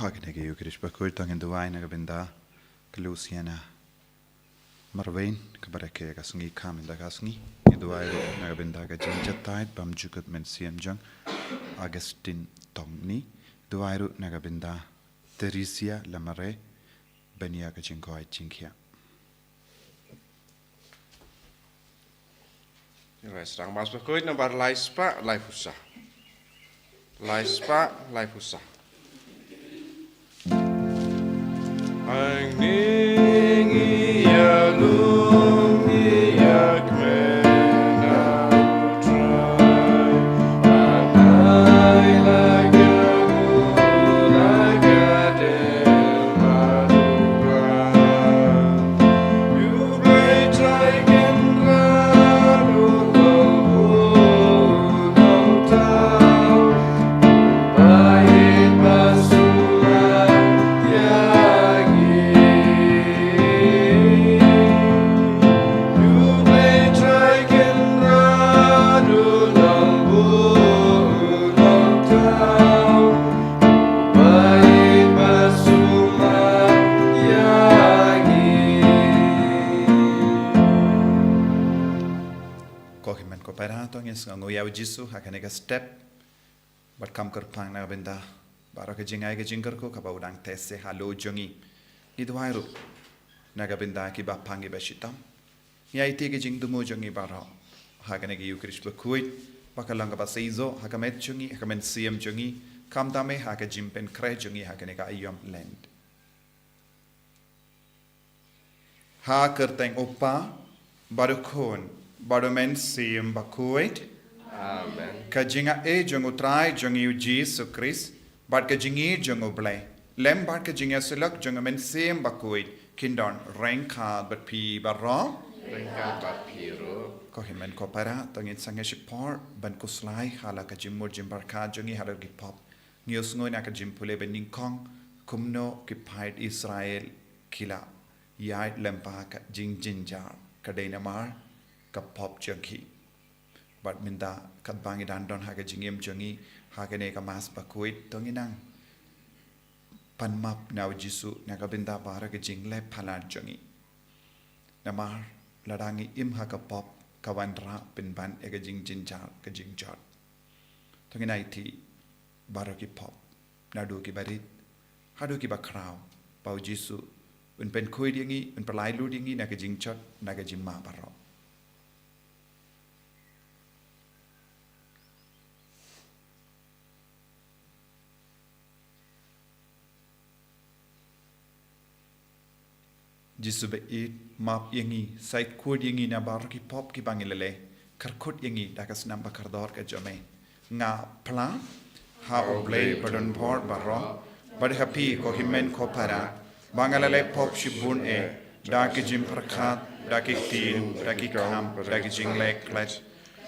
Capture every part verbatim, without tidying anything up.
Ha kane ka Ïukharist bakhuid to ngin duwai na ka bynta ka Luciana Marwein, kaba rakhe ka sngi kham ynda ka sngi. Ngi duwai ruh na ka bynta ka jingjahthait bymjukut mynsiem jong Augustine Tongni. Duwai ruh na ka bynta Theresia Lamare, ban ïa ka jingkoit jingkhiah. Ïa, sdang Mass bakhuid nambar lai spah laiphew saw. Lai spah laiphew saw. Ang ning ïa lum ïa kmen. Ko hynmen ko para, to ngin sngewnguh ïa u Jisu ha kane ka step. Bad kham kyrpang na ka bynta baroh ka jingai ka jingkyrkhu kaba u dang teh seh halor jong ngi. Ngi duwai ruh na ka bynta kiba pang kiba shitom. Ngi aiti ka jingthmu jong ngi baroh ha kane ka Ïukharist bakhuid, ba ka long kaba seisoh ha ka met jong ngi, ha ka mynsiem jong ngi, khamtam eh ha ka jingpynkhreh jong ngi ha kane ka aïom Lent. Ha ka kyrteng u Kpa, bad u Khun, bad u Mynsiem Bakhuid. Amen. Ka jingaiei jong u Trai jong ngi u Jisu Khrist, bad ka jingïeit jong u Blei, lem bad ka jingïasyllok jong u Mynsiem Bakhuid, kin don ryngkat bad phi baroh. Ryngkat bad phi ruh. Ko hynmen ko para, to ngin sangeh shipor ban khuslai ha la ka jingmut jingpyrkhat jong ngi halor ki pop. Ngi ïohsngew na ka jingpule banyngkong kumno ki paid Israel ki la ïaid lyngba ka jingjynjar, ka dei namar ka pop jong ki. Bad mynta katba ngi dang don ha ka jingim jong ngi ha kane ka Mass bakhuid, to ngin nang pan map na u Jisu na ka bynta baroh ka jingleh palat jong ngi. Namar lada ngi im ha ka pop, ka wanrah pynban ïa ka jingjynjar, ka jingjot. To ngin aiti baroh ki pop, naduh kiba rit haduh kiba khraw, ba u Jisu un pynkhuid ïa ngi, un pynlait lut ïa ngi na ka jingjot, na ka jingma baroh. Jisu ba ïeit, map ïa ngi, sait khuid ïa ngi na baroh ki pop kiba ngi la leh, kyrkhu ïa ngi da ka snam ba kordor ka jong me. Nga phla ha u Blei badonbor baroh, bad ha phi ko hynmen ko para, ba nga la leh pop shibun eh, da ka jingpyrkhat, da ki ktien, da ki kam, da ki jingleh klet,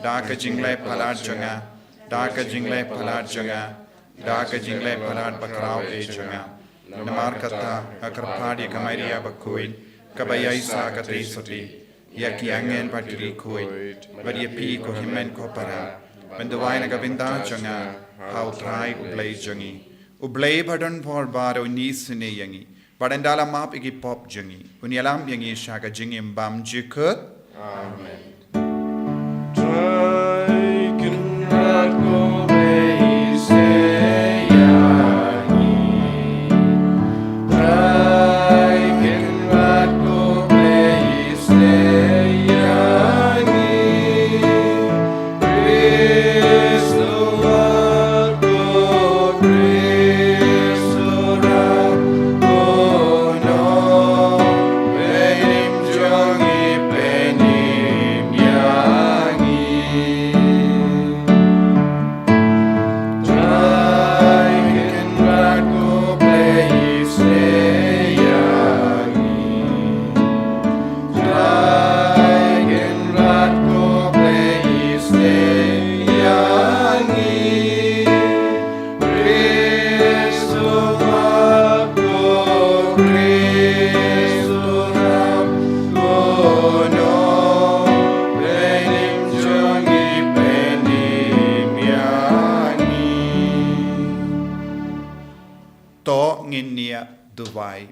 da ka jingleh palat jong nga, da ka jingleh palat jong nga, da ka jingleh palat bakhraw eh jong nga. Namar kata nga kyrpad ïa ka Maria bakhuid, kaba ïaisah katei sotti, ïa ki angel bad ki riewkhuid, bad ïa phi ko hynmen ko para, ban duwai na ka bynta jong nga ha u Trai u Blei jong ngi. U Blei badonbor baroh un isynei ïa ngi, bad ynda la map ïa ki pop jong ngi, un ïalam ïa ngi sha ka jingim bymjukut. Amen. Trai Kynrad ko Blei, isynei ïa ngi. Trai Kynrad ko Blei, isynei ïa ngi. To ngin ïa duwai,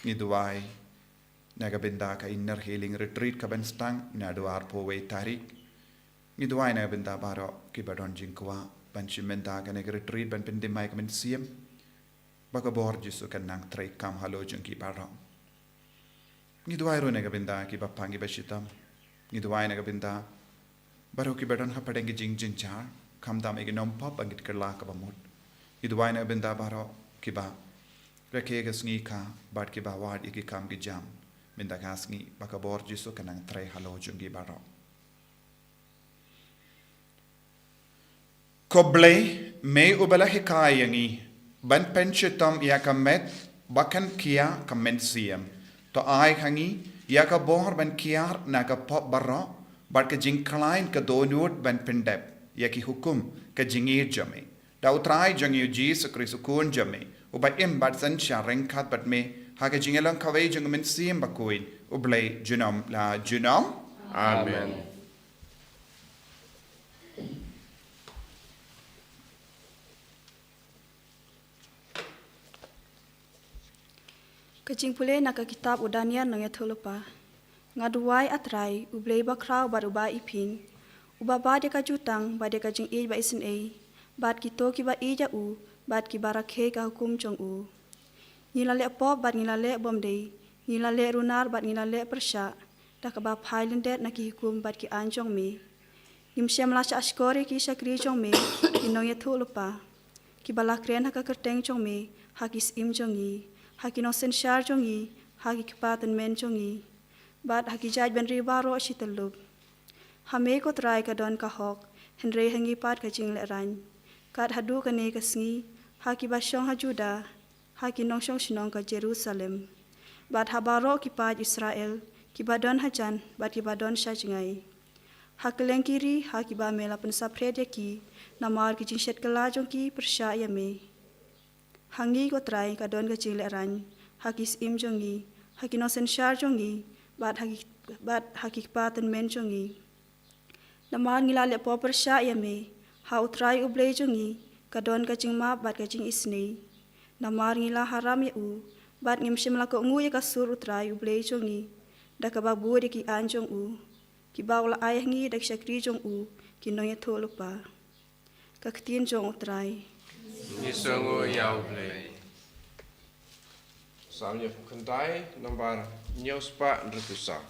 ngi duwai na ka bynta ka inner healing retreat ka ban sdang naduh arphew wei tarik. Ngi duwai na ka bynta baroh kiba don jingkwah ban shim bynta kane ka retreat ban pynthymmai ka mynsiem, ba ka bor Jisu kan nang treikam halor jong ki baroh. Ngi duwai ruh na ka bynta kiba pang kiba shitom. Ngi duwai na ka bynta baroh kiba don hapdeng ki jingjynjar, khamtam ïa ki nongpop bad ki kylla kaba mut. Ngi duwai na ka bynta baroh kiba rakhe ka sngi ka bad kiba wad ïa ki kam ki jam mynta ka sngi, ba ka bor Jisu kan nang trei halor jong ki baroh. Ko Blei, me uba la hikai ïa ngi ban pynshitom ïa ka met ba kan khia ka mynsiem, to ai ha ngi ïa ka bor ban kiar na ka pop baroh bad ka jingkhlaiñ ka dohnud ban pyndep ïa ki hukum ka jingïeit jong me, da U Trai jong ngi U Jisu Khrist U Khun jong me, uba im bad synshar ryngkat bad me ha ka jingïalong kawei jong U Mynsiem Bakhuid, U Blei junom la junom. Amen. Ka jingpule na ka kitab u Daniel nongïathuhlypa. Nga duwai, A Trai, U Blei bakhraw bad uba iphieng, uba bat ïa ka jutang bad ïa ka jingïeit ba isynei, bad kito kiba ïeit ïa u bad kiba rakhe ka hukum jong u. Ngi la leh pop bad ngi la leh bymdei, ngi la leh runar bad ngi la leh pyrshah, da kaba phai lyndet na ki hukum bad ki aiñ jong me. Ngim shym la shah shkor ïa ki shakri jong me, ki nongïathuhlypa, kiba la kren ha ka kyrteng jong me ha ki syiem jong ngi, ha ki nongsynshar jong ngi, ha ki kpa tymmen jong ngi, bad ha ki jaid bynriew baroh shi tyllup. Ha me ko Trai ka don ka hok, hynrei ha ngi pat ka jinglehrain. Kat haduh kane ka sngi, ha kiba shong ha Judah, ha ki nongshong shnong ka Jerusalem, bad ha baroh ki paid Israel, kiba don hajan bad kiba don sha jngai, ha kylleng ki ri ha kiba me la pynsaphriang ïa ki namar ki jingshet kylla jong ki pyrshah ïa me. Ha ngi ko Trai ka don ka jinglehrain, ha ki syiem jong ngi, ha ki nongsynshar jong ngi, bad ha ki, bad ha ki kpa tymmen jong ngi. Namar ngi la leh pop pyrshah ïa me, ha U Trai U Blei jong ngi ka don ka jingmap bad ka jingisynei. Namar ngi la haram ïa u, bad ngim shym la kohnguh ïa ka sur U Trai U Blei jong ngi, da kaba bud ïa ki aiñ jong u, kiba u la ai ha ngi da ki shakri jong u, ki nongïathuhlypa. Ka ktien jong U Trai. Ngi sngew ïa U Blei. Salm hynñiewphew khyndai, nombar hynñiewspah hynriewphew saw.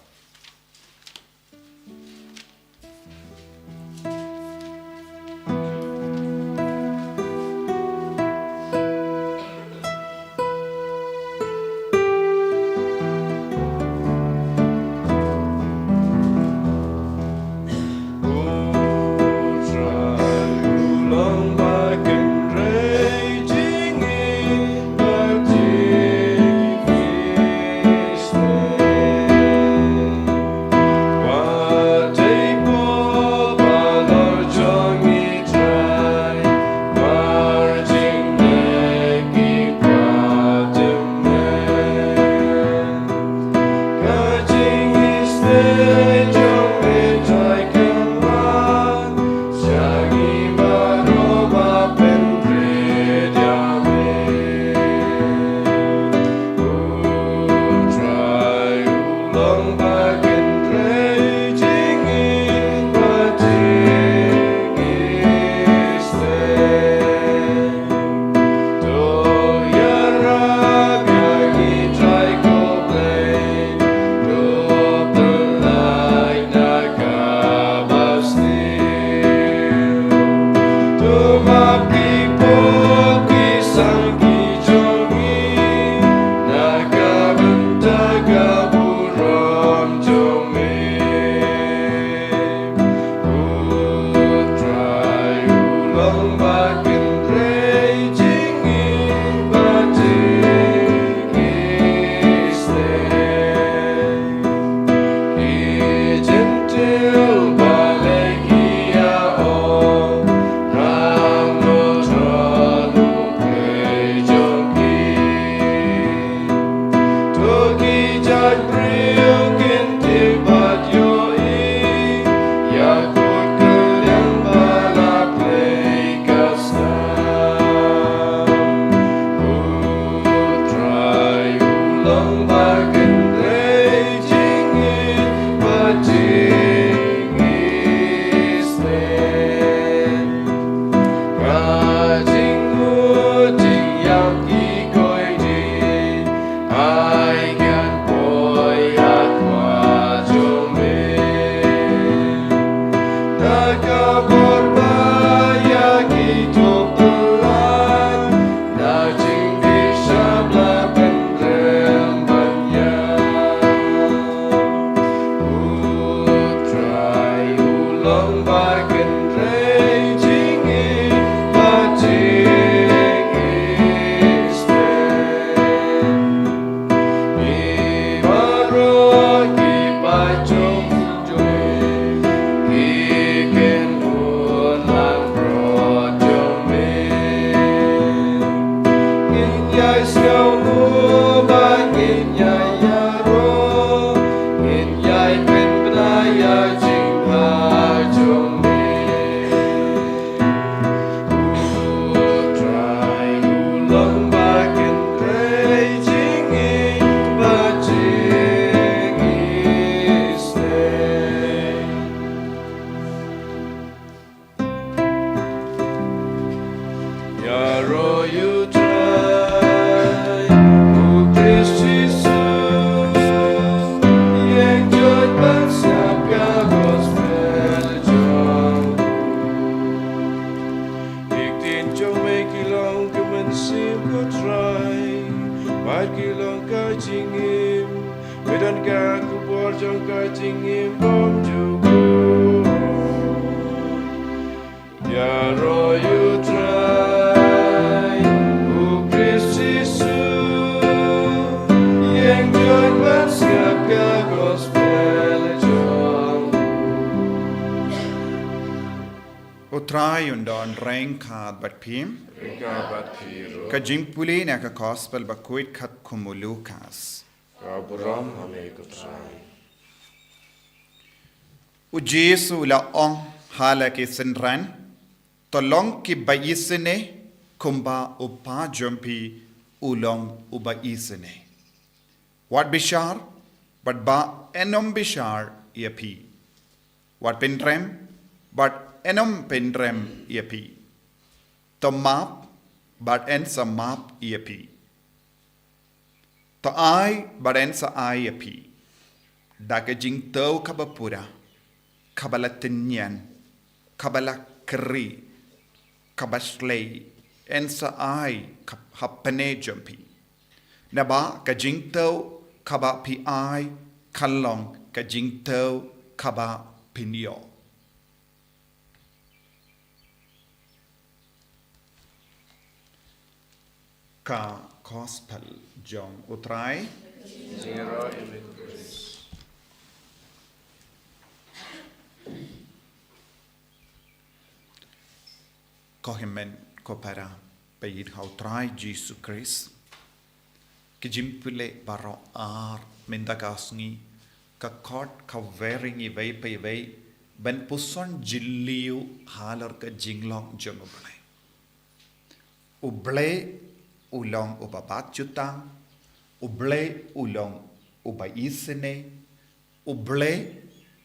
Sim ko Trai, bad ki long ka jingim, pyndonkam ka bor jong ka jingim bymjukut. Ïaroh ïa u Trai, u Khrist Jisu, ïeng jong ban sngap ka gospel jong u. U Trai un don ryngkat bad phi. Ryngkat bad phi ruh. Ka jingpule na ka gospel bakhuid katkum u Lukas. Ka burom ha me ko Trai. U Jisu u la ong ha la ki synran, to long kiba isynei, kumba u Kpa jong phi u long uba isynei. Wat bishar, bad ba yn ym bishar ïa phi. Wat pynrem, bad yn ym pynrem ïa phi. To map, bad yn sa map ïa phi. To ai, bad yn sa ai ïa phi. Da ka jingthew kaba pura, kaba la tynñian, kaba la kri, kaba shlei, yn sa ai ka, ha pyrthei jong phi. Naba ka jingthew kaba phi ai, ka long ka jingthew kaba phin ïoh. Ka gospel jong u Trai. Jingïaroh ïa me ko Khrist. Ko hynmen ko para, ba ïeit ha u Trai Jisu Khrist. Ki jingpule baroh ar mynta ka sngi, ka khot kawei ïa ngi iwei pa iwei, ban puson jylliew halor ka jinglong jong u Blei. U Blei u long uba bat jutang, u Blei u long uba isynei, u Blei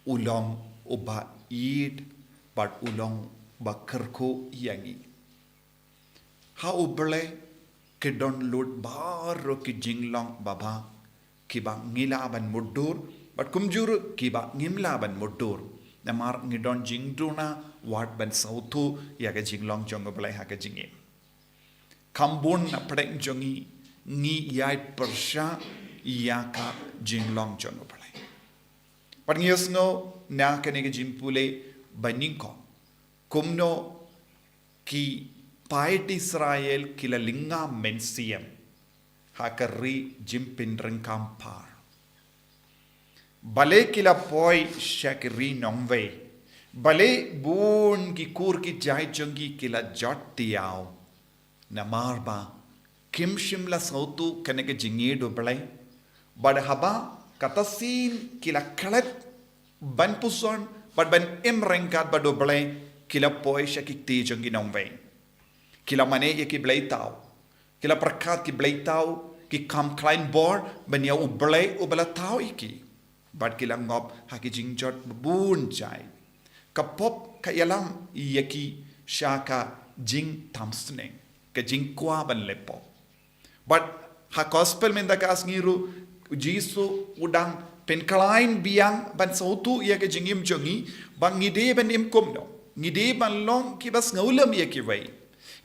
u long uba ïeit, bad u long uba kyrkhu ïa ngi. Ha u Blei, ki don lut baroh ki jinglong babha, kiba ngi lah ban mutdur, bad kumjuh ruh kiba ngim lah ban mutdur. Namar ngi don jingduna, wat ban sngewthuh ïa ka jinglong jong u Blei ha ka jingim. Kham bun na pdeng jong ngi, ngi ïai pyrshah ïa ka jinglong jong u Blei. Bad ngi ïohsngew na kane ka jingpule ba nyngkong, kumno ki paid Israel ki la lynga mynsiem ha ka ri jingpynryngkam phar. Balei ki la poi sha ki ri nongwei? Balei bun ki kur ki jait jong ki ki la jot tiaw? Namar ba kim shym la sngewthuh kane ka jingïeit u Blei. Bad haba kata sien ki la klet ban puson bad ban im ryngkat bad u Blei, ki la poi sha ki kti jong ki nongwei. Ki la mane ïa ki blei thaw. Ki la pyrkhat ki blei thaw ki kham khlaiñ bor ban ïa u Blei uba la thaw ïa ki. Bad ki la ngop ha ki jingjot babun jait. Ka pop ka ïalam ïa ki sha ka jingtham sneng, ka jingkwah ban leh pop. Bad ha gospel mynta ka sngi ruh, u Jisu u dang pynkhlaiñ biang ban sngewthuh ïa ka jingim jong ngi, ba ngi dei ban im kumno, ngi dei ban long kiba sngewlem ïa kiwei.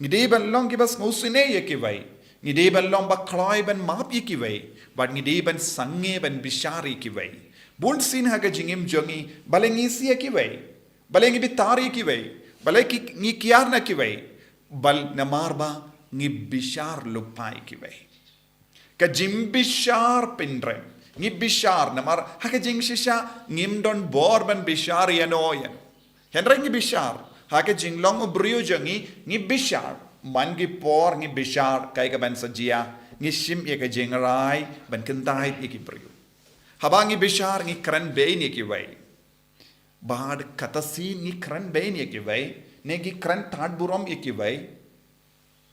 Ngi dei ban long kiba sngewsynei ïa kiwei. Ngi dei ban long ba kloi ban map ïa kiwei. Bad ngi dei ban sangeh ban bishar ïa kiwei. Bun sien ha ka jingim jong ngi, balei ngi siew ïa kiwei? Balei ngi bitar ïa kiwei? Balei ki, ngi kiar na kiwei? Bad namar ba ngi bishar lypa ïa kiwei. Ka jingbishar pynrem. Ngi bishar, namar ha ka jingshisha ngim don bor ban bishar ïano ïano. Hynrei ngi bishar, ha ka jinglong u briew jong ngi, ngi bishar. Man ki por ngi bishar, kaei kaban sa jia, ngi shim ïa ka jingrai ban kyntait ïa ki briew. Haba ngi bishar, ngi kren bein ïa kiwei. Bad kata sien ngi kren bein ïa kiwei, ne ngi kren tad burom ïa kiwei,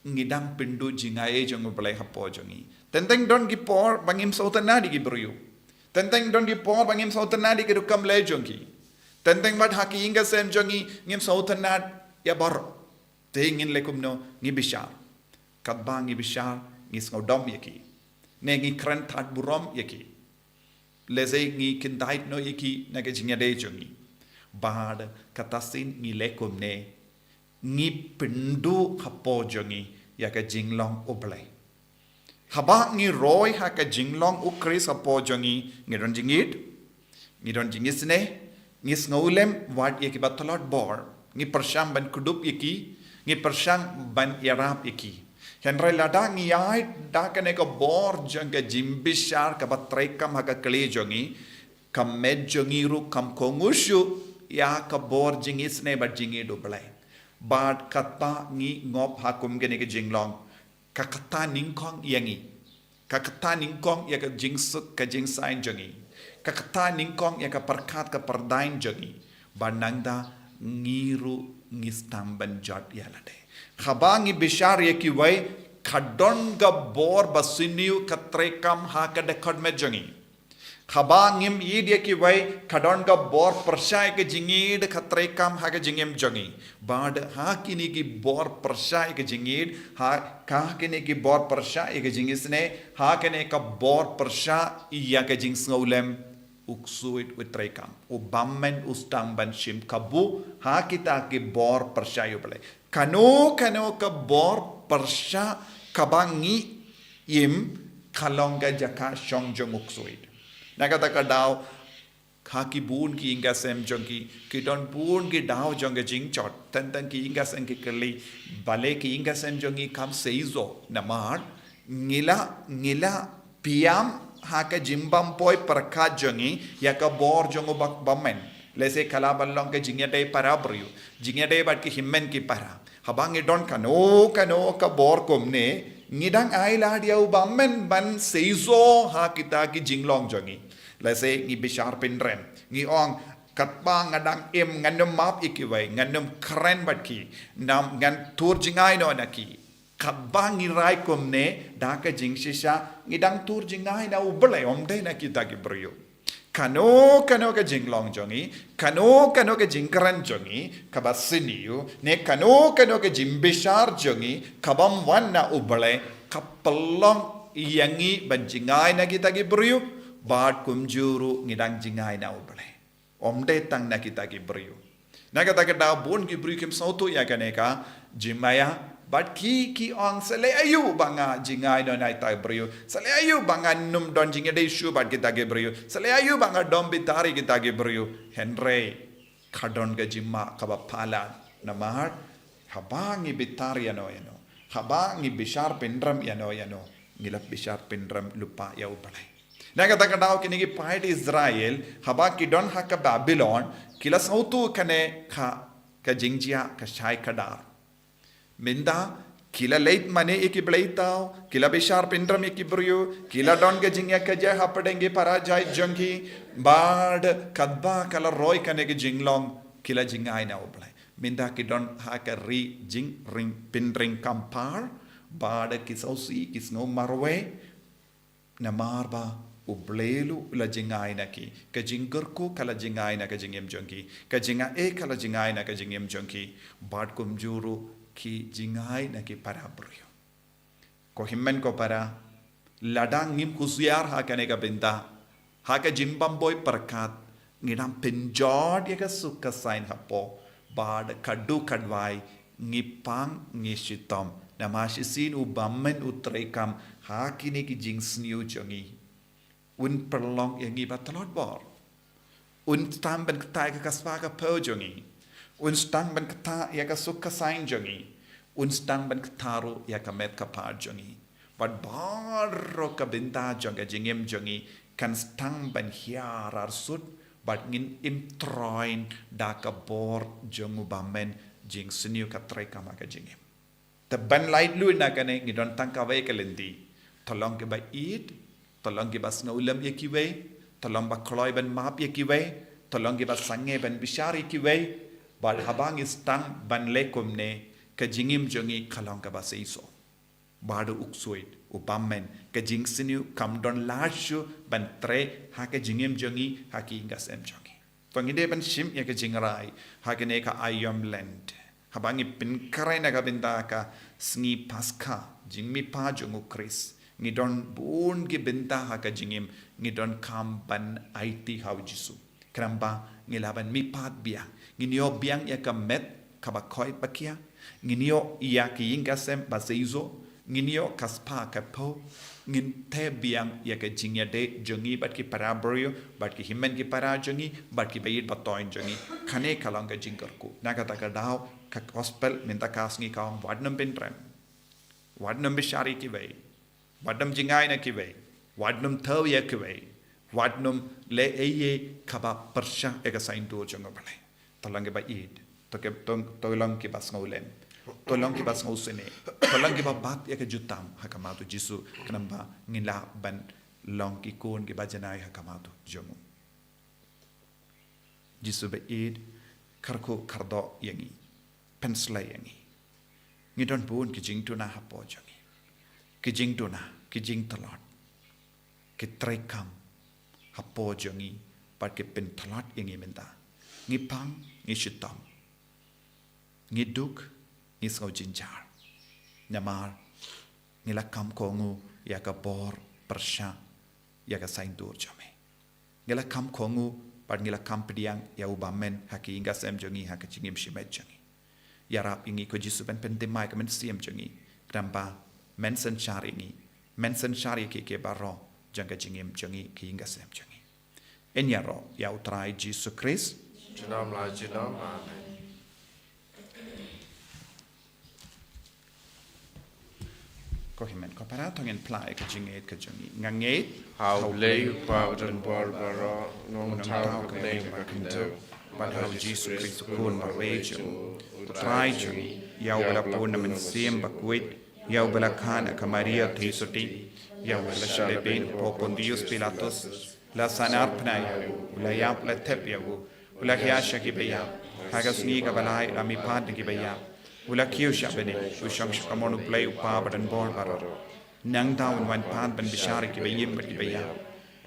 ngi dang pynduh jingai jong u Blei hapoh jong ngi. Teng teng don ki por ba ngim sngewtynnad ïa ki briew. Teng teng don ki por ba ngim sngewtynnad ïa ki rukom leh jong ki. Teng teng bad ha ki ïing ki sem jong ngi ngim sngewtynnad ïa baroh. Te ngin leh kumno? Ngi bishar. Katba ngi bishar, ngi sngewdom ïa ki. Ne ngi kren tad burom ïa ki. Lehse ngi kyntait noh ïa ki na ka jingïadei jong ngi. Bad kata sien ngi leh kumne, ngi pynduh hapoh jong ngi ïa ka jinglong U Blei. Haba ngi roi ha ka jinglong U Khrist hapoh jong ngi, ngi don jingïeid, ngi don jingisynei, ngi sngewlem wat ïa kiba tlot bor, ngi pyrshang ban kdup ïa ki, ngi pyrshang ban ïarap ïa ki. Hynrei lada ngi ïaid da kane ka bor jong ka jingbishar kaba treikam ha ka kli jong ngi, ka met jong ngi ruh kam kohnguh shuh ïa ka bor jingisynei bad jingïeid U Blei. Bad katba ngi ngop ha kum kane ka jinglong, ka kata nyngkong ïa ngi, ka kata nyngkong ïa ka jingsuk ka jingsain jong ngi, ka kata nyngkong ïa ka pyrkhat ka pyrdaiñ jong ngi, ba nangta ngi ruh ngi sdang ban jot ïa lade. Haba ngi bishar ïa kiwei, ka don ka bor ba sniew ka treikam ha ka dkhot met jong ngi. Haba ngim ïeid ïa kiwei, ka don ka bor pyrshah ïa ka jingïeid ka treikam ha ka jingim jong ngi. Bad ha kine ki bor pyrshah ïa ka jingïeid, ha, ha kine ki bor pyrshah ïa ka jingisynei, ha kane ka bor pyrshah ïa ka jingsngewlem, U Ksuid u treikam, U Bymmen u sdang ban shim kabu ha kita ki bor pyrshah ïa U Blei. Kano kano ka bor pyrshah kaba ngi im, ka long ka jaka shong jong U Ksuid. Na kata ka daw, ha ki bun ki ïing ki sem jong ki, ki don bun ki daw jong ka jingjot. Tang tang ki ïing ki sem ki kylli, balei ki ïing ki sem jong ngi kam seisoh, namar ngi la, ngi la biang ha ka jingbym poi pyrkhat jong ngi ïa ka bor jong U Bymmen. Lehse ka lah ban long ka jingïadei para briew, jingïadei bad ki hynmen ki para. Haba ngi don kano kano ka bor kumne, ngi dang ai lad ïa U Bymmen ban seisoh ha kita ki jinglong jong ngi. Lehse ngi bishar pynrem, ngi ong, katba nga dang im ngan ym map ïa kiwei, ngan ym kren bad ki, ngan, ngan tur jngai noh na ki. Katba ngi rai kumne, da ka jingshisha ngi dang tur jngai na U Blei, ym dei na kita ki briew. Kano kano ka jinglong jong ngi, kano kano ka jingkren jong ngi kaba sniew, ne kano kano ka jingbishar jong ngi kabym wan na U Blei, ka pynlong ïa ngi ban jngai na kita ki briew, bad kumjuh ruh ngi dang jngai na U Blei. Ym dei tang na kita ki briew. Na kata ka daw bun ki briew kim sngewthuh ïa kane ka jingmaïa, bad ki, ki ong, sa leh aïu ba nga jngai noh na kita ki briew, sa leh aïu ba ngan ym don jingïadei shuh bad kita ki briew, sa leh aïu ba nga dom bitar ïa kita ki briew. Hynrei ka don ka jingma kaba palat, namar haba ngi bitar ïano ïano, haba ngi bishar pynrem ïano ïano, ngi la bishar pynrem lypa ïa U Blei. Na kata ka daw kine ki paid Israel, haba ki don ha ka Babilon, ki la sngewthuh kane ka, ka jingjia ka shai ka dar. Mynta ki la leit mane ïa ki blei thaw, ki la bishar pynrem ïa ki briew, ki la don ka jingïakajia hapdeng ki para jaid jong ki, bad katba ka la roi kane ka jinglong, ki la jngai na U Blei. Mynta ki don ha ka ri jingring, pynring kam par, bad ki sngewsih, ki sngew marwei, namar ba U Blei ruh u la jngai na ki, ka jingkyrkhu ka la jngai na ka jingim jong ki, ka jingai ka la jngai na ka jingim jong ki, bad kumjuh ruh ki jngai na ki para briew. Ko hynmen ko para, lada ngim husiar ha kane ka bynta, ha ka jingbymhok pyrkhat, ngi dang pynjot ïa ka suk ka saiñ hapoh, bad ka duk ka dwai, ngi pang ngi shitom. Namar shisien U Bymmen u treikam ha kine ki jingsniew jong ngi. Un pynlong ïa ngi ba tlot bor. Un sdang ban ktah ïa ka spah ka phew jong ngi. Un sdang ban ktah ïa ka suk ka saiñ jong ngi. Un sdang ban ktah ruh ïa ka met ka phad jong ngi. Bad baroh ka bynta jong ka jingim jong ngi kan sdang ban hiar arsut, bad ngin im troiñ da ka bor jong U Bymmen, jingsniew ka treikam ha ka jingim. Te ban lait lut na kane ngi don tang kawei ka lynti. To long kiba ïeit, to long kiba sngewlem ïa kiwei, to long ba kloi ban map ïa kiwei, to long kiba sangeh ban bishar ïa kiwei, bad haba ngi sdang ban leh kumne, ka jingim jong ngi ka long kaba seisoh. Bad U Ksuid, U Bymmen, ka jingsniew kam don lad shuh ban trei ha ka jingim jong ngi, ha ki ïing ka sem jong ngi. To ngi dei ban shim ïa ka jingrai ha kane ka Aïom Lent. Haba ngi pynkhreh na ka bynta ka sngi Paskha, jingmihpat jong U Khrist, ngi don bun ki bynta ha ka jingim, ngi donkam ban aiti ha U Jisu. Khnang ba ngi lah ban mihpat biang, ngin ïoh biang ïa ka met kaba koit ba khiah, Ngin ïoh ïa ki ïing ka sem ba seisoh, ngin ïoh ka spah ka phew, ngin teh biang ïa ka jingïadei jong ngi bad ki para briew, bad ki hynmen ki para jong ngi, bad ki baieit ba toiñ jong ngi. Kane ka long ka jingkyrkhu. Na kata ka daw, ka gospel mynta ka sngi ka ong, wat nym pyntrem, wat nym bishar ïa kiwei, wat nym jngai na kiwei, wat nym thaw ïa kiwei, wat nym leh ei ei kaba pyrshah ïa ka saiñdur jong U Blei. To long kiba ïeit, to ki, to, to long kiba sngewlem, to long kiba sngewsynei, to long kiba bat ïa ka jutang ha khmat U Jisu, khnang ba ngin lah ban long ki khun kiba janai ha khmat U jong U. Jisu ba ïeit, kyrkhu kyrdoh ïa ngi, pynsleh ïa ngi. Ngi don bun ki jingduna hapoh jong ngi. Ki jingduna, ki jingtlot, ki treikam hapoh jong ngi, bad ki pyntlot ïa ngi mynta. Ngi pang, ngi shitom, ngi duk, ngi sngew jynjar. Namar ngi la kham kohnguh ïa ka bor pyrshah ïa ka saiñdur jong me. Ngi la kham kohnguh bad ngi la kham pdiang ïa U Bymmen ha ki ïing ka sem jong ngi, ha ka jingim shimet jong ngi. Ïarap ïa ngi ko Jisu ban pynthymmai ïa ka mynsiem jong ngi, khnang ba men synshar ïa ngi, men synshar ïa kiei kiei baroh jong ka jingim jong ngi, ki ïing ka sem jong ngi. Yn ïaroh ïa U Trai Jisu Khrist. Junom la junom. Amen. Ko hynmen ko para, to ngin phla ïa ka jingngeit ka jong ngi. Nga ngeit ha U Blei U Kpa badonbor baroh, U Nongthaw ka bneng bad ka khyndew, bad ha U Jisu Khrist U Khun marwei jong U Trai jong ngi, ïa uba la bun na Mynsiem Bakhuid, ïa uba la kha na ka Maria Theisotti, ïa uba la shah lehbeiñ hapoh Pontius Pilatus, la sahnarphna ïa u, u la ïap, la thep ïa u, u la hiar sha kiba ïap, ha ka sngi kaba lai u la mihpat na kiba ïap, u la kiew shah bneng, u shong sha kamon U Blei U Kpa badonbor baroh. Nangta un wan pat ban bishar ïa kiba im bad kiba ïap.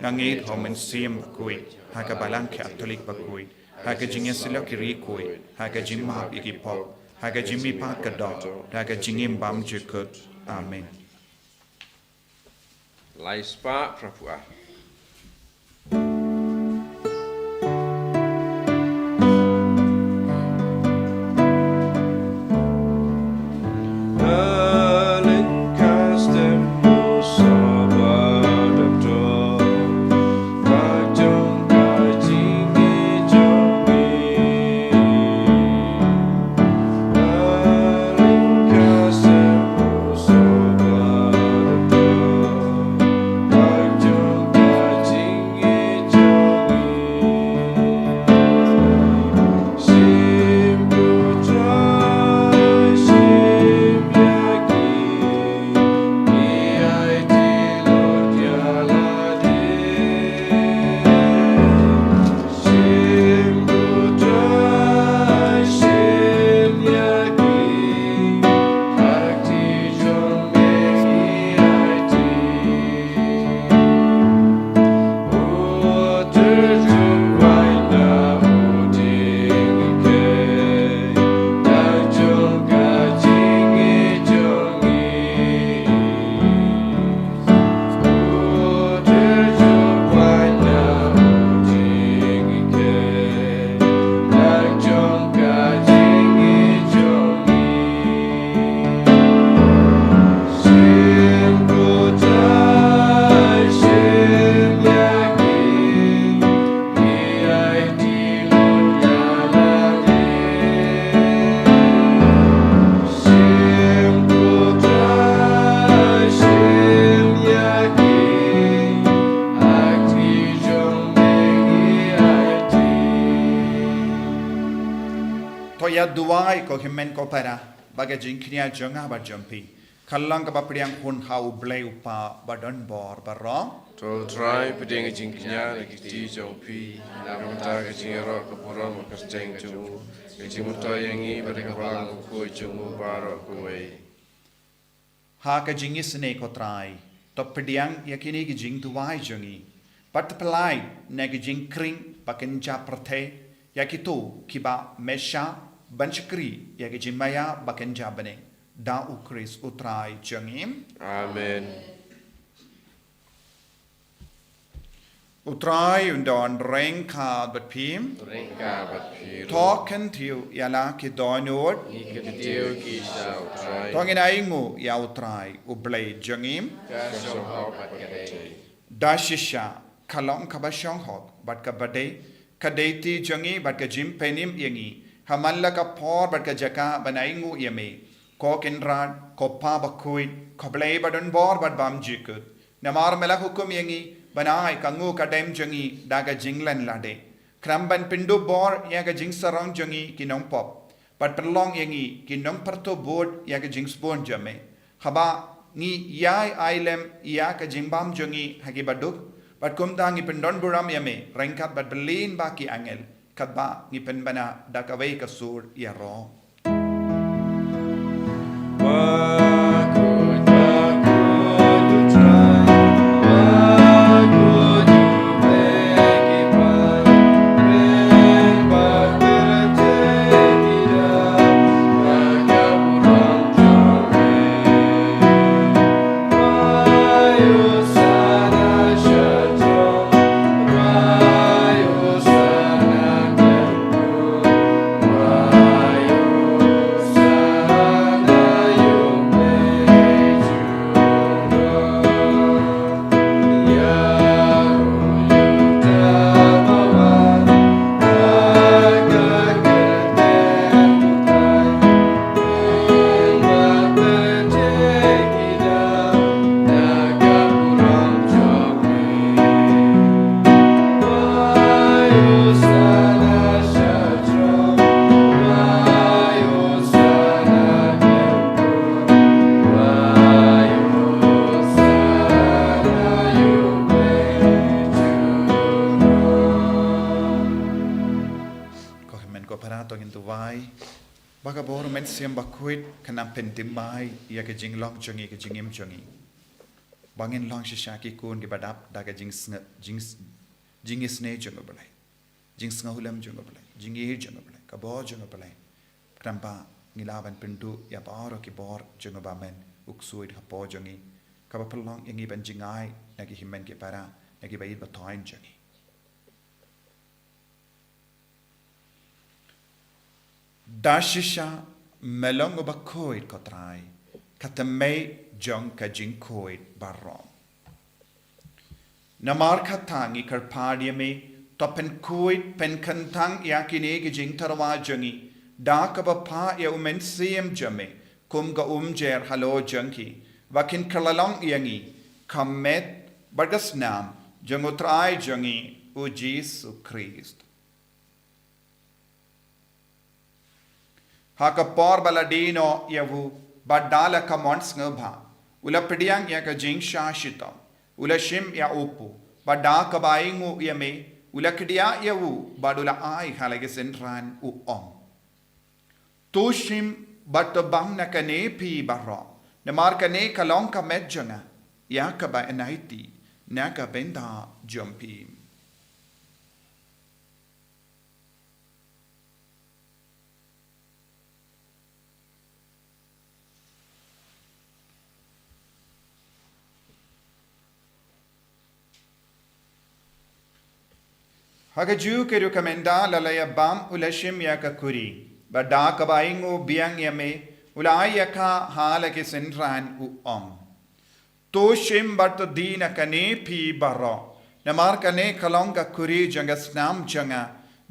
Nga ngeit ha U Mynsiem Bakhuid, ha ka Balang Katholik bakhuid, ha ka jingïasyllok ki riewkhuid, ha ka jingmap ïa ki pop, ha ka jingmihpat ka doh, ha ka jingim bymjukut. Amen. Lai spah phra phew ar. To ïa duwai ko hynmen ko para, ba ka jingkñia jong nga bad jong phi kan long kaba pdiang hun ha U Blei U Kpa badonbor baroh. To U Trai pdiang ka jingkñia na ka kti jong phi, na ka bynta ka jingïaroh ka burom ka kyrteng jong u, ka jingmyntoi ïa ngi bad ka balang bakhuid jong u baroh kawei. Ha ka jingisynei ko Trai, to pdiang ïa kine ki jingduwai jong ngi, bad to pyllait na ka jingkhring ba kynja pyrthei ïa kito kiba me shah ban shakri ïa ka jingmaïa ba kynja bneng, da U Khrist U Trai jong ngi. Amen. U Trai un don ryngkat bad phi. Ryngkat bad phi ruh. To kyntiew ïa la ki dohnud. Ngi kyntiew ki sha U Trai. To ngin ainguh ïa U Trai U Blei jong ngi. Ka shong hok bad ka dei. Da shisha, ka long kaba shong hok bad kaba dei, ka dei ti jong ngi bad ka jingpynim ïa ngi ha man la ka por bad ka jaka ban ainguh ïa me, ko Kynrad, ko Pa bakhuid, ko Blei badonbor bad bymjukut. Namar me la hukum ïa ngi ban ai ka nguh ka dem jong ngi da ka jinglen lade, khnang ban pynduh bor ïa ka jingsarong jong ngi ki nongpop, bad pynlong ïa ngi ki nongpyrto bud ïa ka jingsbun jong me. Haba ngi ïai ailem ïa ka jingbam jong ngi ha ki baduk, bad kumta ngi pyndonburom ïa me ryngkat bad byllien ba ki angel, katba ngi pynbna da kawei ka sur ïaroh. Ko hynmen ko para, to ngin duwai. Ba ka bor u Mynsiem Bakhuid kan nang pynthymmai ïa ka jinglong jong ngi, ka jingim jong ngi, ba ngin long shisha ki khun kiba dap da ka jingsnge-, jings-, jingisynei jong U Blei, jingsngewlem jong U Blei, jingïeit jong U Blei, ka bor jong U Blei. Khnang ba ngin lah ban pynduh ïa baroh ki bor jong U Bamon, U Ksuid hapoh jong ngi, kaba pynlong ïa ngi ban jngai na ki hynmen ki para, na ki ba ïeit ba thoiñ jong ngi. Da shisha me long uba khuid, ko Trai, ka thymmei jong ka jingkhuid baroh. Namar kata ngi kyrpad ïa me, to pynkhuid, pynkynthang ïa kine ki jingtyrwa jong ngi da kaba phah ïa U Mynsiem jong me kum ka umjer halor jong ki, ba kin kylla long ïa ngi ka met bad ka snam jong U Trai jong ngi, U Jisu Khrist. Ha ka por ba la die noh ïa u, bad da la ka mon sngewbha, u la pdiang ïa ka jingshah shitom, u la shim ïa u kpu, bad da kaba ainguh ïa me, u la kdiah ïa u, bad u la ai ha la ki synran, u ong: To shim bad to bam na kane phi baroh, namar kane ka long ka met jong nga, ïa kaba yn aiti na ka bynta jong phi. Ha kajuh ka rukom ynda la la ïa bam, u la shim ïa ka khuri, bad da kaba ainguh biang ïa me, u la ai ïa ka ha la ki synran, u ong: To shim bad to die na kane phi baroh, namar kane ka long ka khuri jong ka snam jong nga,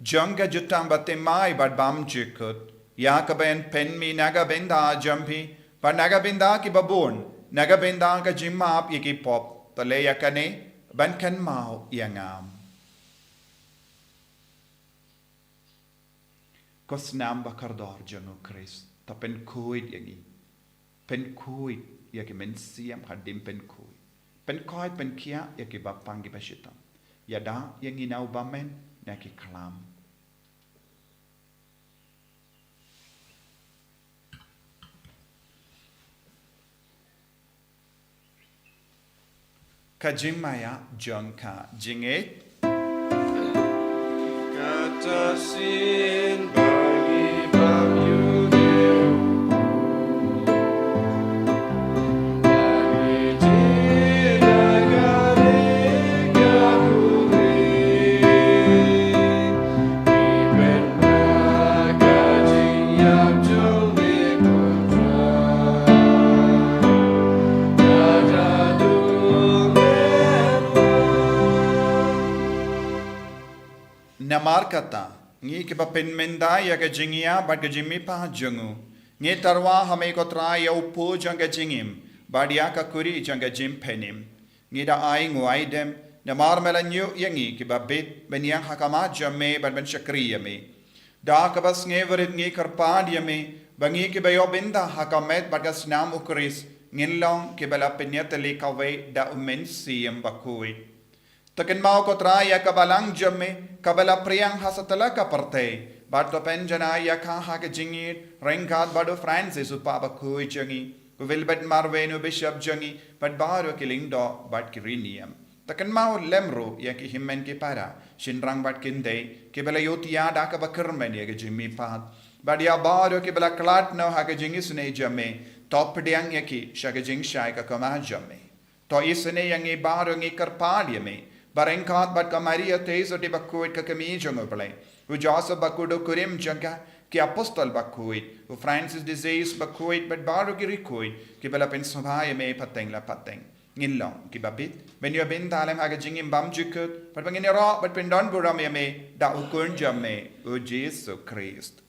jong ka jutang bathymmai bad bymjukut, ïa kaba yn pynmih na ka bynta jong phi bad na ka bynta kiba bun, na ka bynta ka jingmap ïa ki pop. To leh ïa kane ban kynmaw ïa nga. Ko snam ba kordor jong U Khrist, to pynkhuid ïa ngi. Pynkhuid ïa ki mynsiem hadien pynkhuid. Pynkhuid pynkhiah ïa kiba pang kiba shitom. Ïada ïa ngi na U Bamon na ki khlam. Ka jingmaïa jong ka jingngeit. Kata sien ba ngi bam ïa u, ba ngi die na ka ri ka khuri. Namar kata, ngi kiba pynmynta ïa ka jingïap bad ka jingmihpat jong u, ngi tyrwa ha me ko Trai ïa u pud jong ka jingim bad ïa ka kuri jong ka jingpynim. Ngi da ai nguai dem, namar me la ñiuh ïa ngi kiba bit ban ïeng ha khmat jong me bad ban shakri ïa me. Da kaba sngewrit ngi kyrpad ïa me ba ngi kiba ïoh bynta ha ka met bad ka snam u Khrist ngin long kiba la pynïatylli kawei da u Mynsiem Bakhuid. To kynmaw ko Trai ïa ka balang jong me kaba la phriang ha satlak ka pyrthei, bad to pynjanai ïa ka ha ka jingïeit ryngkat bad u Francis u Papa bakhuid jong ngi, u Wilbert Marwei u Bishop jong ngi, bad baroh ki lyngdoh bad ki riewniam. To kynmaw lem ruh ïa ki hynmen ki para, shynrang bad kynthei kiba la ïohthiah da kaba kyrmen ïa ka jingmihpat, bad ïa baroh kiba la khlad noh ha ka jingisynei jong me. To pdiang ïa ki sha ka jingshai ka khmat jong me. To isynei ïa ngi baroh, ngi kyrpad ïa me ba ryngkat bad ka Maria Theisotti bakhuid ka kmie jong u Blei, u Joseph bakhuid u kurim jong ka, ki apostol bakhuid, u Francis de Sales bakhuid bad baroh ki riewkhuid kiba la pynsngewbha ïa me pateng la pateng, ngin long kiba bit ban ïoh bynta lem ha ka jingim bymjukut, bad ba ngin ïaroh bad pyndonburom ïa me da u Khun jong me, u Jisu Khrist.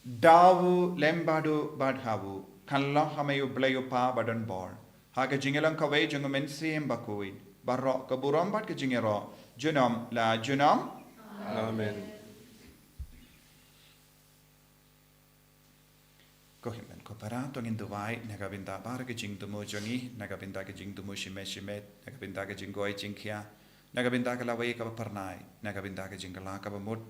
Da u lem bad u bad ha u, kan long ha me u Blei u Kpa badonbor, ha ka jingïalang kawei jong u Mynsiem Bakhuid, baroh ka burom bad ka jingïaroh junom la junom. Amen. Ko hynmen ko para, to ngin duwai na ka bynta baroh ka jingthmu jong ngi, na ka bynta ka jingthmu shimet shimet, na ka bynta ka jingkhuid jingkhiah, na ka bynta ka lawei kaba phyrnai, na ka bynta ka jingkylla kaba mut.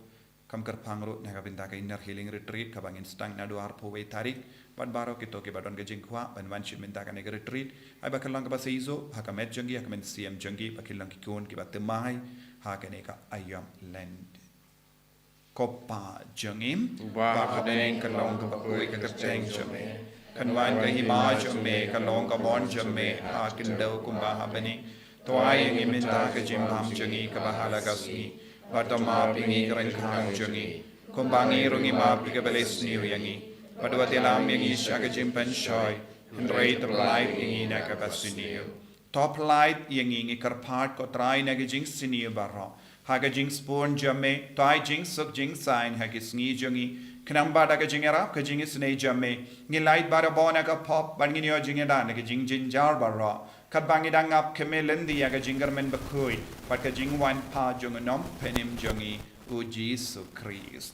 Kham kyrpang ruh na ka bynta ka Inner Healing Retreat kaba ngin sdang naduh arphew wei tarik, bad baroh kito kiba don ka jingkwah ban wan shim bynta kane ka retreat. Ai ba kan long kaba shisha ha ka met jong ngi, ha ka mynsiem jong ngi, ba kin long ki khun kiba thymmai ha kane ka aïom Lent. Ko Pa jong ngi, uba ha bneng, kan long kaba khuid ka kyrteng jong me. Kan wan ka hima jong me, kan long ka mon jong me ha khyndew kumba ha bneng. To ai ïa ngi mynta ka jingbam jong ngi kaba ha la ka sngi, bad to map ïa ngi ki ryngkang jong ngi, kumba ngi ruh ngi map ïa kiba leh sniew ïa ngi. Bad wat ïalam ïa ngi sha ka jingpynshoi, hynrei to pyllait ïa ngi na kaba sniew. To pyllait ïa ngi, ngi kyrpad ko Trai, na ka jingsniew baroh. Ha ka jingsbun jong me, to ai jingsuk jingsaiñ ha ki sngi jong ngi, khnang ba da ka jingïarap ka jingisynei jong me, ngin lait barabor na ka pop, bad ngin ïoh jingïada na ka jingjynjar baroh, katba ngi dang ap khmih lynti ïa ka jingkyrmen bakhuid bad ka jingwan pat jong u Nongpynim jong ngi, u Jisu Khrist.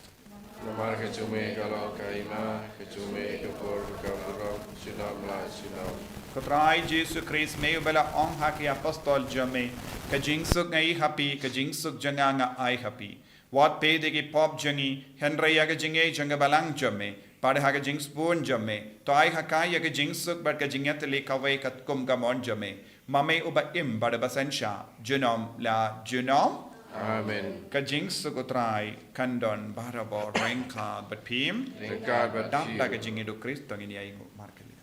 Namar ka jong me ka long ka hima, ka jong me ka bor, ka burom, junom la junom. Ko Trai Jisu Khrist, me uba la ong ha ki apostol jong me, ka jingsuk nga ai ha phi, ka jingsuk jong nga nga ai ha phi. Wat peit ïa ki pop jong ngi, hynrei ïa ka jingngeit jong ka balang jong me. Bad ha ka jingsbun jong me, to ai ha ka ïa ka jingsuk bad ka jingïatylli kawei katkum ka mon jong me, ma me uba im bad uba synshar junom la junom. Amen. Ka jingsuk u Trai kan don barabor ryngkat bad phi. Ryngkat bad phi. Dap da ka jingïeit u Khrist to ngin ïa ïnguh markylliang.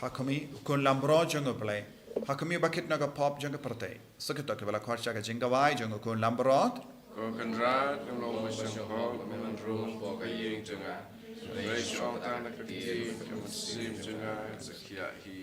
Ha khmih, u Khun Lambrot jong u Blei. Ha khmih, ba kit na ka pop jong ka pyrthei. Sa kito kiba la khot sha ka jingkhawai jong u Khun Lambrot. Ko Kynrad, ngam long ba shong hok, me wan rung hapoh ka ïing jong nga. Hynrei shu ong tang na ka ktien, ka mynsiem jong nga kan sa khiah hi.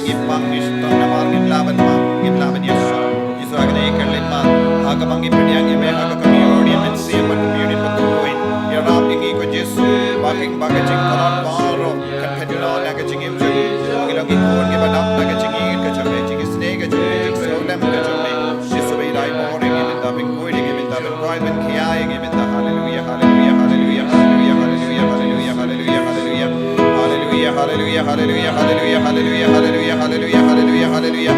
Ngi pang ngi shitom namar ngin lah ban map, ngin lah ban ïasyllok. Jisu, ha kane ka leit mar, ha kaba ngi pdiang ïa me ha ka communion, mynsiem bad communion bakhuid. Ïarap ïa ngi ko Jisu, ba kin, ba ka jingkynnoh baroh kan pynlong na ka jingim jong ngi. Ba ngi long ki khun kiba dap na ka jingïeit ka jong me, jingisynei ka jong me, jingsngewlem ka jong me. Jisu, ba ïadei bor ïa ngi mynta, pynkhuid ïa ngi mynta, pynkoit pynkhia ïa ngi mynta. Haleluia, haleluia, haleluia. Haleluia, haleluia, haleluia, haleluia, haleluia. Haleluia, haleluia, haleluia, haleluia, haleluia, haleluia, haleluia, haleluia.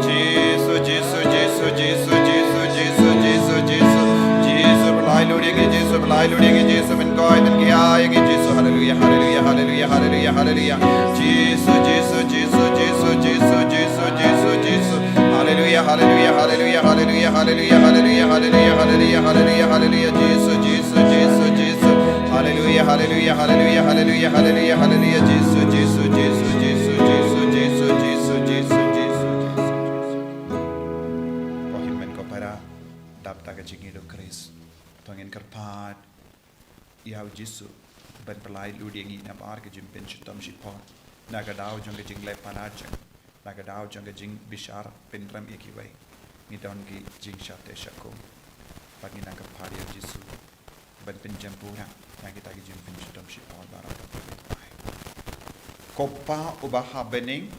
Jisu, Jisu, Jisu, Jisu, Jisu, Jisu, Jisu, Jisu. Jisu, ba la ai lut ïa ngi, Jisu, ba la ai lut ïa ngi, Jisu, pynkoit pynkhia ïa ngi, Jisu. Haleluia, haleluia, haleluia, haleluia, haleluia. Jisu, Jisu, Jisu, Jisu, Jisu, Jisu, Jisu, Jisu. Haleluia, haleluia, haleluia, haleluia, haleluia, haleluia, haleluia, haleluia, haleluia, Jisu, Jisu, Jisu, Jisu. Haleluia, haleluia, haleluia, haleluia, haleluia, haleluia, Jisu, Jisu, Jisu, Jisu, Jisu, Jisu, Jisu, Jisu, Jisu. Ko hynmen ko para, dap da ka jingïeit u Khrist, to ngin kyrpad ïa u Jisu ban pynlait lut ïa ngi nabar ka jingpynshitom shipor, na ka daw jong ka jingleh palat jong, na ka daw jong ka jingbishar pynrem ïa kiwei. Ngi don ki jingshate shakum, bad ngi nang kyrpad ïa u Jisu ban pynjem pura ïa kita ki jingpynshitom shipor baroh. Ko Pa uba ha bneng,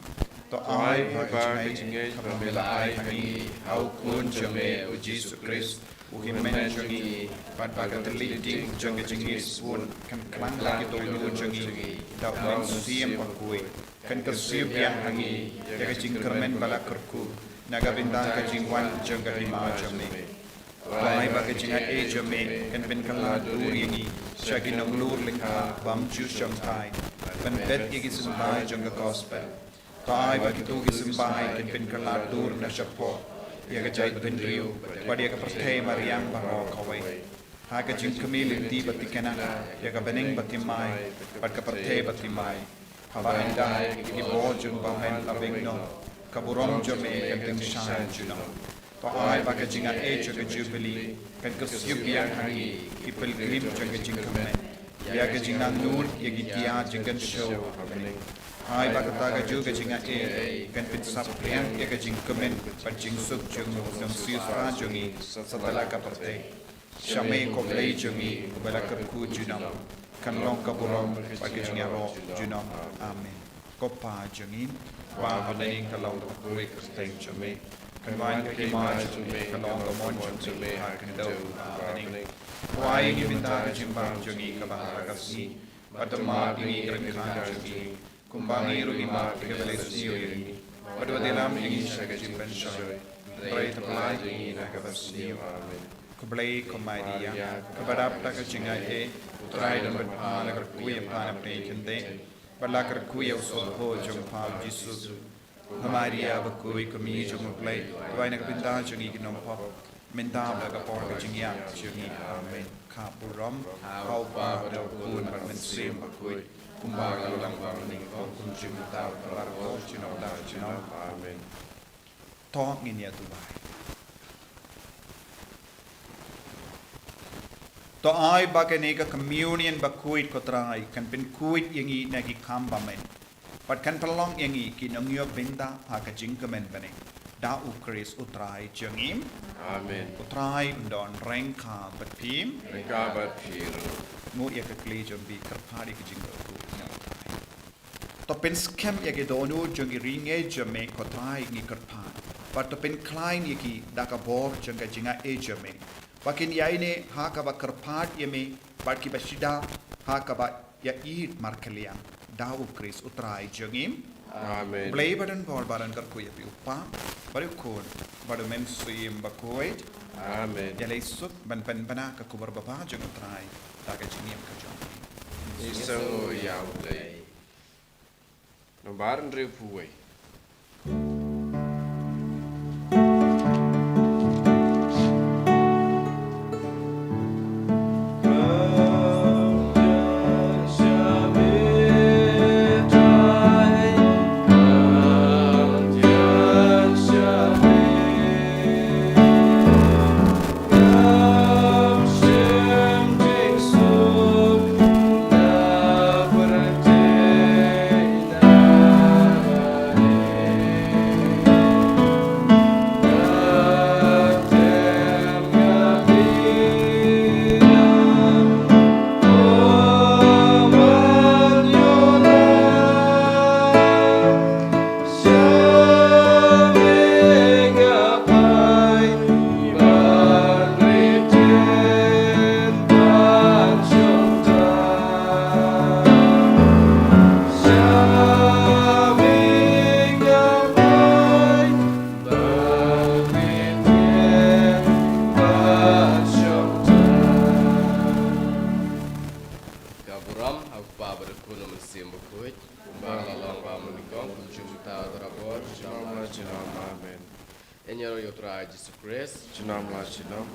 to ai ba ka jingngeit kaba me la ai ha ngi ha u Khun jong me u Jisu Khrist, u Hynmen jong ngi, bad ba ka tyrli ding jong ka jingngeit sbun kan klang ha ki dohnud jong ngi da u Mynsiem Bakhuid, kan kyrsiew biang ha ngi ïa ka jingkyrmen ba la kyrkhu na ka bynta ka jingwan jong ka hima jong me. To ai ba ka jingai jong me kan pynkylla dur ïa ngi sha ki nonglur lyngkha bym ju shongthait ban bet ïa ki symbai jong ka gospel. To ai ba kito ki symbai kan pynkylla dur na shapoh ïa ka jaitbynriew bad ïa ka pyrthei mariang baroh kawei, ha ka jingkmie lynti ba thikna ïa ka bneng ba thymmai bad ka pyrthei ba thymmai. Haba ynda ki bor jong u Bamon la biang noh, ka burom jong me kan tyngshaiñ junom. To ai ba ka jingai jong ka Jubili kan kyrsiew biang ha ngi ki pilgrim jong ka jingkmen ïa ka jingnang nur ïa ki tiar jingkynshew ha bneng. Ai ba kata kajuh ka jingai kan pynsaphriang ïa ka jingkmen bad jingsuk jong u Nongsiewspah jong ngi satlak ka pyrthei. Sha me ko Blei jong ngi uba la kyrkhu junom, kan long ka burom bad ka jingïaroh junom. Amen. Ko Pa jong ngi, ba ha bneng, ka long ka kyrteng jong me. Kan wan ka hima jong me, ka long ka mon jong me ha ka khyndew ha bneng. Pynwai ïa ngi mynta ka jingbam jong ngi kaba ha ka sngi, bad to map ïa ngi ki ryngkat jong ngi, kumba ngi ruh ngi map ïa kiba leh sniew ïa ngi. Bad wat ïalam ïa ngi sha ka jingpynshoi, hynrei to pyllait ïa ngi na kaba sniew. Amen. Ko Blei, ko Maria kaba dap da ka jingai, U Trai u don bad pha. La kyrkhu ïa pha na pdeng kynthei, bad la kyrkhu ïa u sopho jong pha u Jisu. Ko Maria bakhuid, ko Kmie jong U Blei, to duwai na ka bynta jong ngi ki nongpop, mynta bad ha ka por ka jingïap jong ngi. Amen. Ka burom ha U Kpa bad ha U Khun bad ha U Mynsiem Bakhuid, kumba ka long ha bneng, kumjuh mynta, bad baroh junom junom. Amen. To ngin ïa duwai. To ai ba kane ka communion bakhuid, ko Trai, kan pynkhuid ïa ngi na ki kam ba men, bad kan pynlong ïa ngi ki nongïoh bynta ha ka jingkmen bneng. Da U Khrist U Trai jong ngi. Amen. U Trai un don ryngkat bad phi. Ryngkat bad phi ruh. Nguh ïa ka khlieh jong phi, kyrpad ïa ka jingkyrkhu na U Trai. To pynskhem ïa ki dohnud jong ki ri ngeit jong me, ko Trai, ngi kyrpad, bad to pynkhlaiñ ïa ki da ka bor jong ka jingai jong me, ba kin ïaineh ha kaba kyrpad ïa me bad kiba shida ha kaba ïaieit markylliang. Da U Khrist U Trai jong ngi. Amen. Blei ba don bor ba don kyrkhu ïa phi, U Kpa bad U Khun bad U Mynsiem Bakhuid. Amen. Ïaleh suk ban pynbna ka khubor babha jong U Trai da ka jingim ka jong ngi. Ngi sngewnguh ïa U Blei. Nombar hynriewphew wei. Kong kumjuh mynta, ha ka por junom la junom. Amen. Ïaroh ïa U Trai Jisu Khrist. Junom la junom.